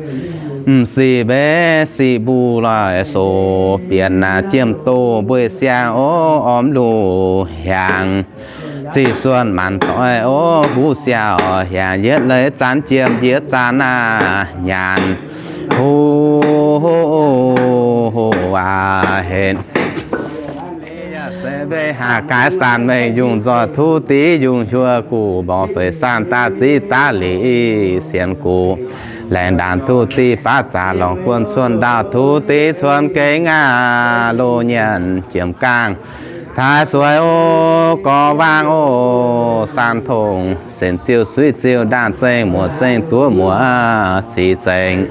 M'sic mbaeqc sic mbuo loic soqv, bienx aac jiem doh mbueiz siangh oc, ormx luc hiaangx. Ziqc suonc maanc doic oc, mbuv siaauc hiaangx yietv leiz zanc jiem yietv zanc aac nyaanh. Ho, ho, ho, aac, henv. Se mbaeqc haac gaix saanh mengh yungh nzoih tuv div yungh hiuv guv mborqv feix saanh daaih ziv daaih lic sienx guv. Laengz ndaanx tuv div baav zaax lorngx guon cuonx ndaauh tuv div cuonx gengh aac loz nyienx jiem gaangh. Taaix sueix oc, gorx waangc oc, saanh tongx, senx ziuh suiv ziuh, ndaangc zengh muoc zengh, duov muoc cic zengh.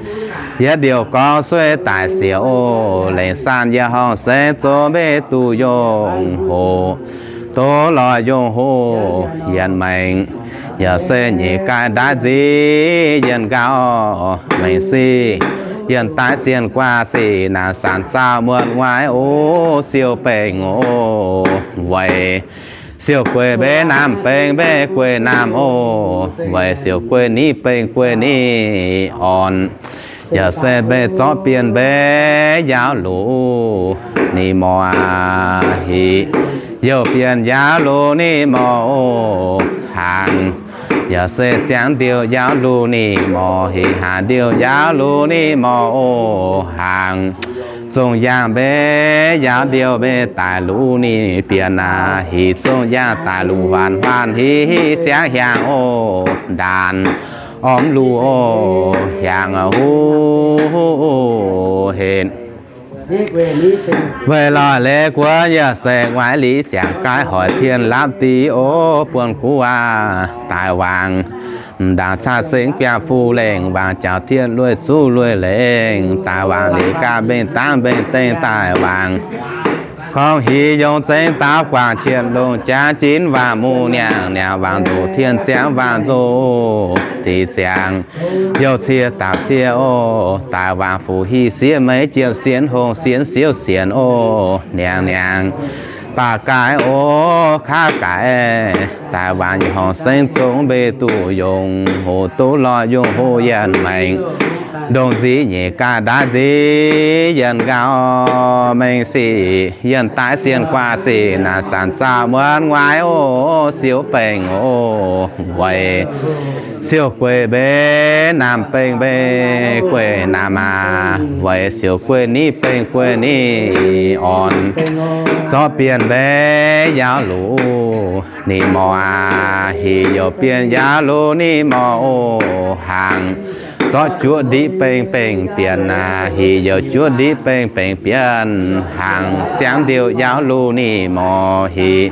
Yietv ndiouh gorx sueiv daic siec oc, lengc saanh yie horngh sengx zoux mbeih duqv yongh hoc, doz loic yongh hoc yienx maengc. Yaac se nyeic gaih ndaaiv nziv yienh nqaauh maengc sic, yienh daaih zienh guaax sic naanc sanc zaauh muonh waaic oc, siouc bengc oc weic. Siouc gueic mbeih naamh bengc mbeih gueic naamh oc weic, siouc gueic niv bengc gueic niv orn. Yaac se mbe zorqv bienh mbe yaauv luc ninh morc hic, youh bienh yaauv luc ninh morc hnaangx. Yaac se siangx ndiouh yaauv luc ninh morc hic, haaix ndiouh yaauv luc ninh morc hnaangx. Zongh yaangh mbe yaauv ndiouh mbe daic luc ninh bienh aqv hic, zongh yaangh daic luc huaanc huaanc hic hic siangx hiaangx oc, ndaanx ormx luc oc, hiaangx huv henv. Weic lorz leiz guoqv yaac se nguaaiv liuz siangx gaaiv hoic tien lapv div oc, buonc guv aac daaih wangc. M'daaih caav sengx biaa fu lengh, wangc jaux tien lueiz zuqv lueiz lengh, daaih wangc liuz gaav mbeng dangv mbeng dengh daaih wangc. Gorngv hic yongc zengx daaux guangc qienx longc jaax jinv waangc muc niangx, niangx waangc ndoqc tien ziangx waangc nzoh diqc ziangx, youh cie dapc cie oc, daaih wangc fuqv hic sieqv meix jiepv sienx hongh sienx siouv sienx oc, niangx niangx baac gaaix oc, kaav gaaix daaih wangc yietc horngc sengx zong mbe duqv yongc hoc, doz loix yongc hoc yienh maengc, ndongc nziv nyeic gaax ndaaiv nziv yienh nqaauv mengh sic yienh daaih sienh guaax sic naaic sanc zaux muonz nguaaiv oc, siouv bengh oc, weic siouv gueiv mbe naamh bengh mbe gueiv naamh aac, weic siouv gueiv niv bengh gueiv niv orn, zorqv bienh mbe yaauv luc ninh morc aac, hic youh bienh yaauv luc ninh morc oc hnaangx. Zorqv juoqv ndiqv bengh bengh bienh aac, hic youh juoqv ndiqv bengh bengh bienh hnaangx. Siangx ndiouh yaauv luc ninh morc hic,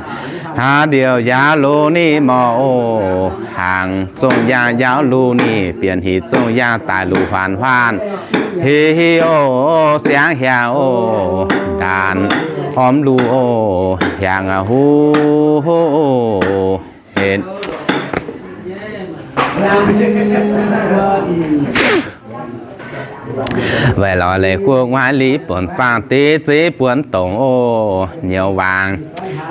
haaix ndiouh yaauv luc ninh morc oc hnaangx. Zongh yaangh yaauv luc ninh bienh hic, zongh yaangh daic luc huaanc huaanc hic hic oc, siangx hiaangx oc, ndaanx ormx luc oc, hiaangx aac huv henv. Weic lorz leiz guoqv nguaaiv liuz buonc faang div ziv buonc dongc oc, nyouz waangc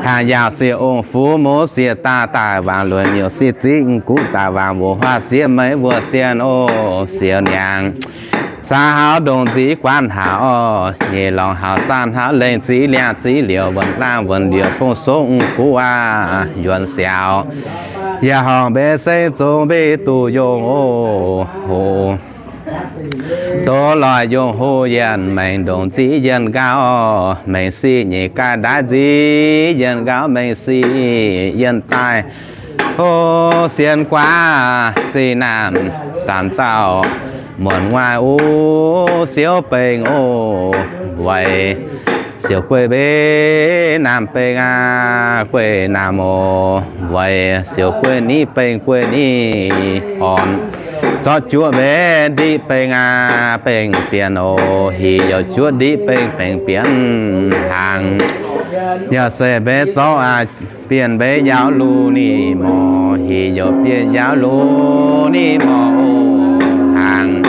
haangh yaauh sieqv ong fuv muv sieqv daaih, daaih waangc lueic nyouc sieqv ziv guv daaih waangc wuov huaav sieqv meix wuov sienh oc, sieqv niangx caux hauv ndongc nziv guaanv haac oc, nyeic lorngx hauv saanh hauv lengh ziv liangh ziv liouc wuonc laangh wuonc liouc fong songv guv aac yuonx siaaux, yaac horngc mbe sengx zong mbe duqv yongh oc hoc. Doz loix yongh hoc yienh maengx ndongc nziv yienh nqaauv maengx sic nyeic gaaih ndaaiv nziv yienh nqaauv maengx sic yienh daaih. O, sienx guaax sic naamh sanc zaux muonc nguaaiv oc, siouv bengh oc, weic siouv gueiv mbe naamh bengh aac, gueiv naamh oc, weic siouv gueiv niv bengh gueiv niv orn. Zorqv juoqv mbe ndiqv bengh aac, bengh bienh oc, hic youh juoqv ndiqv bengh bengh bienh hnaangx. Yaac se mbe zorqv aac, bienh mbe yaauv luc ninh morc hic youh bienh yaauv luc ninh morc oc hnaangx.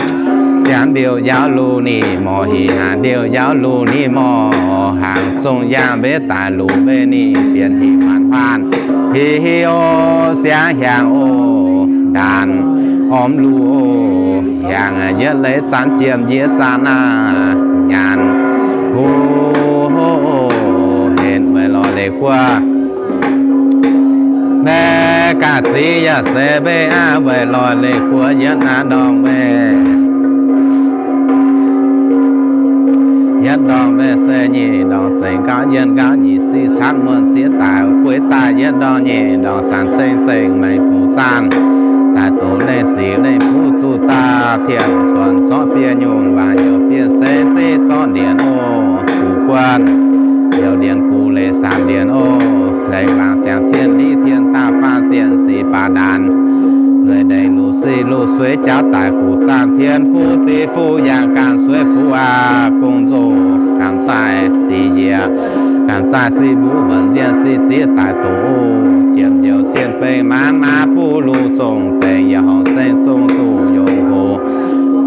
Siangx ndiouh yaauv luc ninh morc hic, haaix ndiouh yaauv luc ninh morc hnaangx. Zongh yaangh mbe daaih luc mbe ninh bienh hic huaanc huaanc hic hic oc, siangx hiaangx oc, ndaanx ormx luc oc, hiaangx yietv leiz zanc jiem yietv zanc aac nyaanh. O, henv weic lorz leiz guoqv mbe gaax ziv yaac se mbe aac, weic lorz leiz guoqv yietv naaiv ndorngx mbe yietv ndorngx mbe se nyeic ndorngx zengc nqaauv yienh nqaauv nyic sic caangv muonh zieqv daaih gueix daaih yietv ndorngx nyeic ndorngx sanc ceng zengc maengx guv zaanh daaih doz lengh sic lengh buv duqv daaih tien cuonx zorqv bienh nyungc waac youh bienh seix ziqv zorqv ndienx oc, guv guonh youh ndienx guv leiz saamv ndienx oc, lengh waangc ziangx tien liv tien daaih faanv sienh sic baac ndaanx lueic ndeic luc sic luc sueiv jauv daic guv zaanh tien fuqv div fuqv yaangh gaanh sueiv fuqv aac, gong nzoh gamh zaih sic yiec gamh zaih sic mbuv wuonc nzienh sic zieqv daaih doz, jiem njoux cien bengh maanv maaz buv luc zongh dengc yaac horngc sengx zong duqv yongh hoc.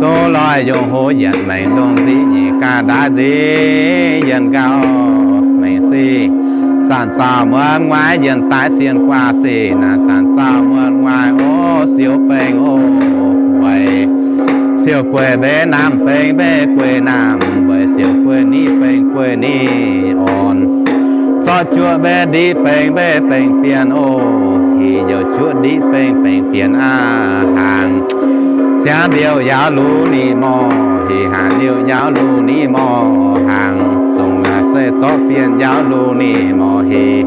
Doz loix yongh hoc yietc maengc ndongc nziv nyeic gaax ndaaiv nziv yienh nqaauv maengc sic. Sanc zaux muonc nguaaiv yienh daaih sienh guaax sic naaic sanc zaux muonc nguaaiv oc, siouv bengh oc, weic Siouc gueic mbeix naamh bengx mbeix gueic naamh, weic siouc gueic niv bengx gueic niv orn. Zorqv juoqv mbeix ndiqv bengx mbeix bengx bienh oc. Hih youc juoqv ndiqv bengx bengx bienh aav hnaangx. Siangx ndiouh yaauv lungh ni morc, hih haaix ndiouh yaauv lungh ni morc hnaangx. Zongh yaac se zorqv bienh yaauv lungh ni morc hih,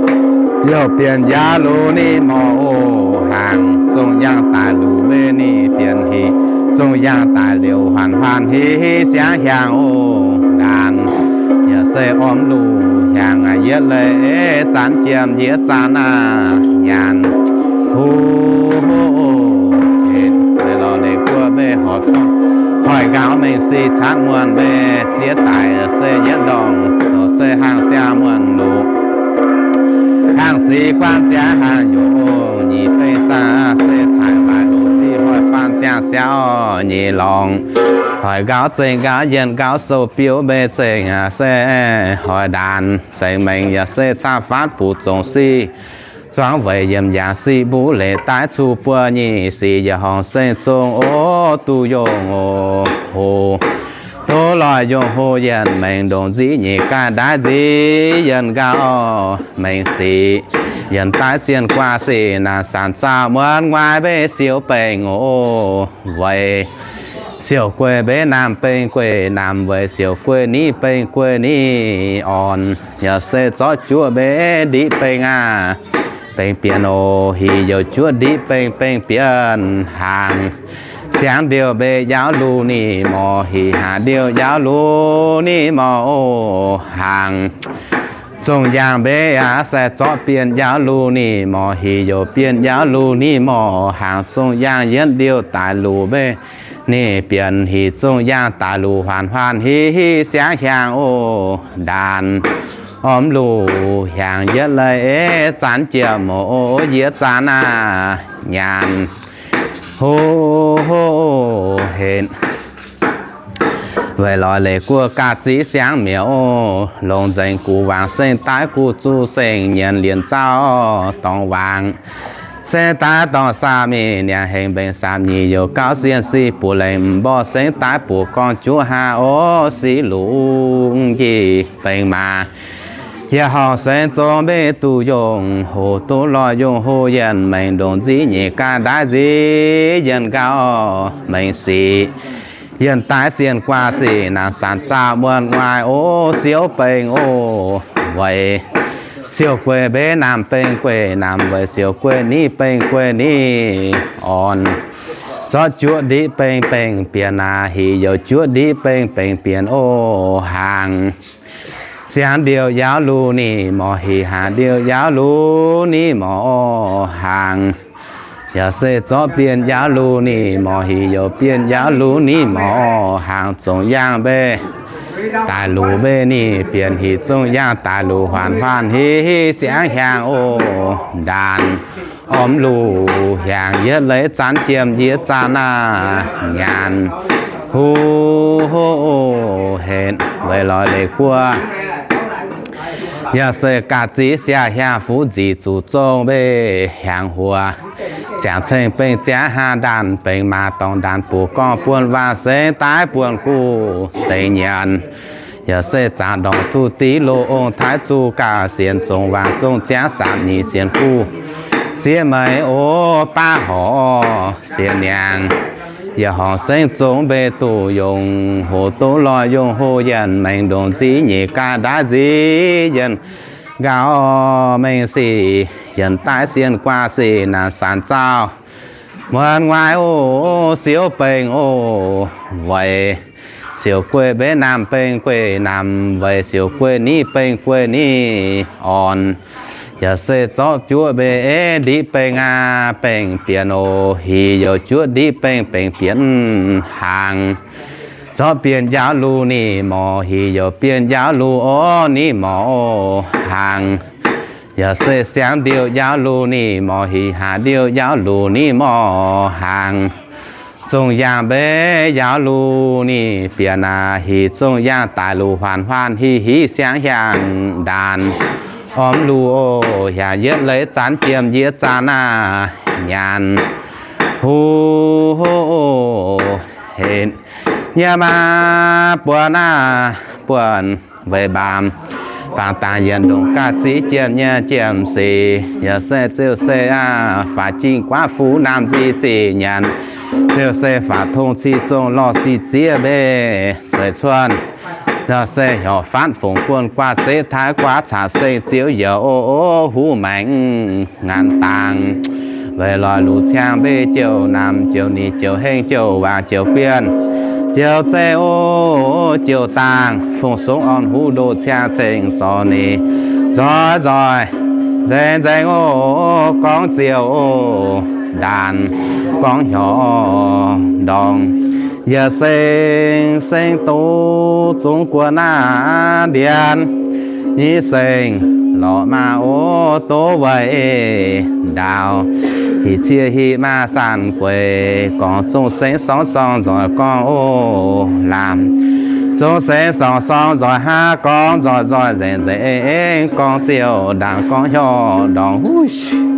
youc bienh yaauv lungh ni morc oc hnaangx. Zongh yaangh daaih luc mbeix ni bienh hih, zongh yaangh daaih liouc huaanc huaanc hih siangx hiaangx oc ndaanx. Yaac se ormx luc hiaangx aac, yietv leiz zanc jiem yietv zanc aav nyanc. Huv, lorz leiz guoqv mbeix horpc dorngh, hoic nqaaux mengh sic caanv muonh mbeix ziex daic se yietv ndorngh, se hangh siang muonh luc. Hangh sic guaan ziangx hangh yongc, nyic bengh saah se taaih waaic luc sic hoic faanv ziangh siaauv nyei lorngx. Hoic nqaaux zengh nqaaux yienh nqaaux sou biouv mbeix zengh aac se hoic ndaanx. Zengc mengh yaac se caangh faatv buc zongc sic zuangx weic yiemc yaac sic mbuv leiz daaih cuqv buo nyic sic yietc horngc seng zong oc duqv yongh oc hoc. Tov loih yongh hoc yienh mengh ndongc nziv nyeic gaaih ndaaiv nziv yienh nqaaux mengh sic, yienh daaih sienh guaax sic naanc sanc zaauh muonz nguaaiv mbeix siouc bengx oc. Weic siouc gueic mbeix naamh bengx gueic naamh, weic siouc gueic niv bengx gueic niv orn. Yaac se zorqv juoqv mbeix ndiqv bengx aav, bengx bienh oc. Hih youc juoqv ndiqv bengx bengx bienh hnaangx. Siangx ndiouh mbeix yaauv lungh ni morc, hih haaix ndiouh yaauv lungh ni morc oc hnaangx. Zongh yaangh mbeix aav se zorqv bienh yaauv lungh ni morc, hih youc bienh yaauv lungh ni morc hnaangx. Zongh yaangh yietv ndiouh daaih luc mbeix ni bienh hih, zongh yaangh daaih luc huaanc huaanc hih hih siangx hiaangx oc ndaanx. Ormx luc hiaangx yietv leiz zanc jiem oc, yietv zanc aav nyanc. Ho, ho, henc. Weic lorz leiz guoqv gaax ziv siangx mi'aqv oc. Longc nzengc gu'wuangx seng daaih gu'zuqc seng nyienx lienc zauh dorngx waangc. Seng daaih dorngx saah mingh niangx hengx mbengx saam nyic youc gauh sienh sic buoz lengh m'mborqv seng daaih buoz gorngv juqv haa oc sic lungh njiec bengx maaz. Yietc horngc seng zong mbeix duqv yongh hoc, duqv loih yongh hoc yienh mengh ndongc nziv nyeic gaaih ndaaiv nziv yienh nqaaux mengh sic. Yienh daaih sienh guaax sic naanc sanc zaauh muonh nguaaiv oc siouc bengx oc. Weic siouc gueic mbeix naamh bengx gueic naamh, weic siouc gueic niv bengx gueic niv orn. Zorqv juoqv ndiqv bengx bengx bienh aav, hih youc juoqv ndiqv bengx bengx bienh oc hnaangx. Siangx ndiouh yaauv lungh ni morc, hih haaix ndiouh yaauv lungh ni morc oc hnaangx. Yaac se zorqv bienh yaauv lungh ni morc, hih youc bienh yaauv lungh ni morc oc hnaangx. Zongh yaangh mbeix daaih luc mbeix ni bienh hih, zongh yaangh daaih luc huaanc huaanc hih hih siangx hiaangx oc ndaanx. Ormx luc hiaangx yietv leiz zanc jiem yietv zanc aav nyanc. Hu, ho, henc. Weic lorz leiz guoqv yaac se gaax ziv siangx hiaangx fuqv nzic zuqc zong mbeix hiaangx huox. Siangx ceng bengx ziangx haa ndaanh bengx maaz dorngx ndaanx buoz gorngv buonv waac sengx daaih buonv guv deix nyanc. Yaac se zaangc ndorngx duqv div loz ong taaix zuqc gaax sienx zongc waangc zongc ziangx saamv nyic sienx guv siev meix oc baav horc siev niangx. Yietc horngc sengv zong mbeix duqv yongh hoc, duqv loih yongh hoc yienh mengh ndongc nziv nyeic gaax ndaaiv nziv yienh nqaaux mengh sic. Yienh daaih sienh guaax sic naanc sanc zaauh muonz nguaaiv oc siouc bengx oc. Weic siouc gueic mbeix naamh bengx gueic naamh, weic siouc gueic niv bengx gueic niv orn. Yaac se zorqv juoqv mbeix ndiqv bengx aav bengx bienh oc. Hih youc juoqv ndiqv bengx bengx bienh hnaangx. Zorqv bienh njaaux lungh ni morc, hih youc bienh njaaux lungh orv ni morc oc hnaangx. Yaac se siangx ndiouh njaaux lungh ni morc, hih haaix ndiouh njaaux lungh ni morc hnaangx. Zongh yaangh mbeix njaaux lungh ni bienh aav, hih zongh yaangh daaih luc huaanc huaanc hih hih siangx hiaangx ndaanx. Ormx luc oc hiaangx yietv leiz zanc jiem yietv zanc aav nyanc. Hu, ho, oc. henv nyei maah, buonc naaiv buonc weic mbaamz, bangc dangx yietc ndongc gaax ziv jienv nyei jiemh sic, yaac se ziouc se aav, faix jingh guaav fu naamh nziex zingh nyanc, ziouc se faix tong cih zong lorh sic ziev mbeih sueic cuonv, yaac se heuc faanv fungx guonh guaav zeiv taaix guaav caax seng ziouv yaac o o huv maengx ngaanc dangx. Weic lorz luc ciangv mbeih jouh namx jouh nix jouh hengv jouh waangc jouh bienh, jouh zeiv o, jouh dangh fungx sungv orn huv ndoh ciangv ceng zorc nix, nzoih nzoih nzengc nzengc o, gorngv ziouc o, ndaanx gorngv hnyouv ndorngx, yaac seng seng doz zungv guoqv naaiv ndienx, nyei seng lorqc maah o, doz weic ndaauv, hic cie hic maah sanx gueix, gorngv zong seng sorng sorng nzoih gorngv o, lamh zong seng sorng sorng nzoih hnangv gorngv nzoih nzoih nzengc nzengc, gorngv ziouc ndaanx gorngv hnyouv ndorngx huv.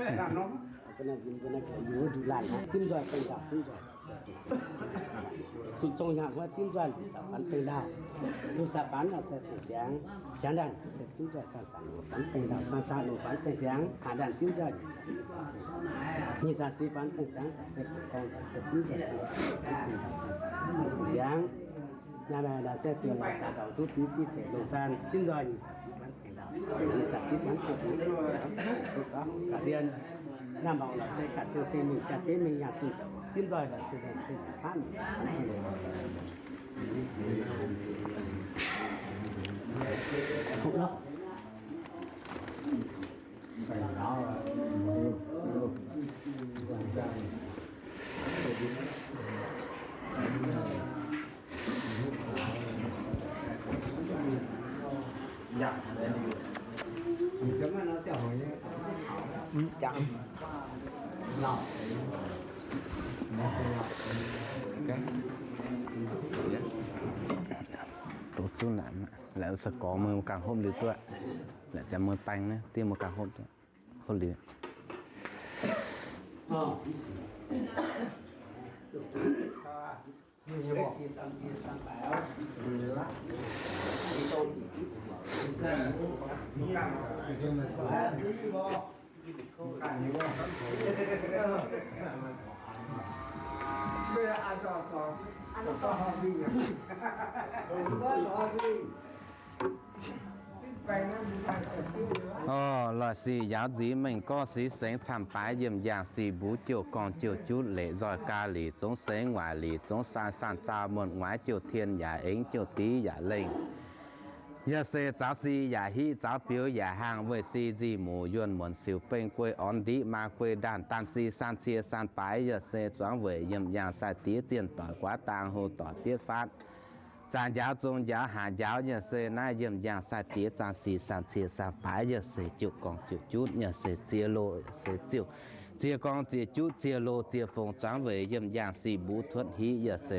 Mbuo naaiv nzunc mbuo naaiv ga'yuoz wuov nduqc laanh aqv, dimv nzoih baengh ndau, dimv nzoih zuqc zong hnyangx wuov dimv nzoih luic saax faanx baengh ndau. Luic saax faanx naaic se baengh ziangx, siangx ndaanh se dimv nzoih saax saax loz faanx baengh ndau, saax saax loz faanx baengh ziangx, haaix ndaanh dimv nzoih nyic saax si faanx baengh ziangx, se baengh gorngv se dimv nzoih saax saax loz faanx baengh ndau, saax saax loz faanx baengh ziangx. Naaiv maaih naaiv se ziouc lorz zaax ndau duqv diuv zieqv zeiv longc saan dimv nzoih nyic saax si faanx baengh ndau, nyic saax si faanx baengh ndau, duqv zorqv ga'sie. Naaiv mangc lorz se ga'sie se mingh, ga'sie mingh yangh zinh douc dimv nzoih lorz se yangh zinh douc hnangv nyic saax faanx baengh ndau. Mv jangx. Doqc zuqc naaic, laaix se gorngv meih mbuo ganh hopv liuz duqv, laaix jangx meih baeng naaiv diev mbuo ganh hopv duqv, hopv liuz. Orv, loz-sic njaaux nziez mengh gorngv sic sengx camv-baaix yiem yangh sic mbuv jouh gorngv jouh jutv leic nzoih ga'lic zungv sengx waaic lic zungv saan saan zaau muonh muaiz jouh tien yaac engx jouh div yaac lengh. Yaac se zaux sic yaac hiv zaux biux yaac hlang weih sic nzih muc yuonh muonc siouc beng guei orn ndiqv maa guei ndaanh daan sic saan cie saan baaix yaac se zuangx weic yiem yangh sai diex zienh doic guaav dang hlo doic bietv faatv. Zaangc njaaux zong njaaux haac njaaux yaac se naaiv yiem yangh sai diex zaang sic saan cie saan baaix yaac se jiu gorngv jiu jutv yaac se ziex loz yaac se ziouc ziex gorngv ziex jutv ziex loz ziex fongc zuangx weic yiem yangh sic mbuv tuotv hiv yaac se,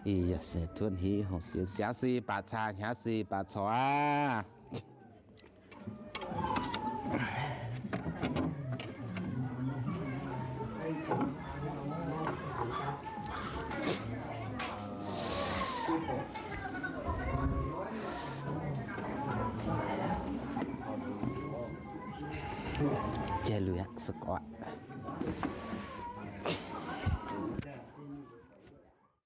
yaac se tuotv hiv hongh sienx siaangx sic baac caa hnyangx sic baac corc aqv. Jai lui aqv, se gorngv aqv.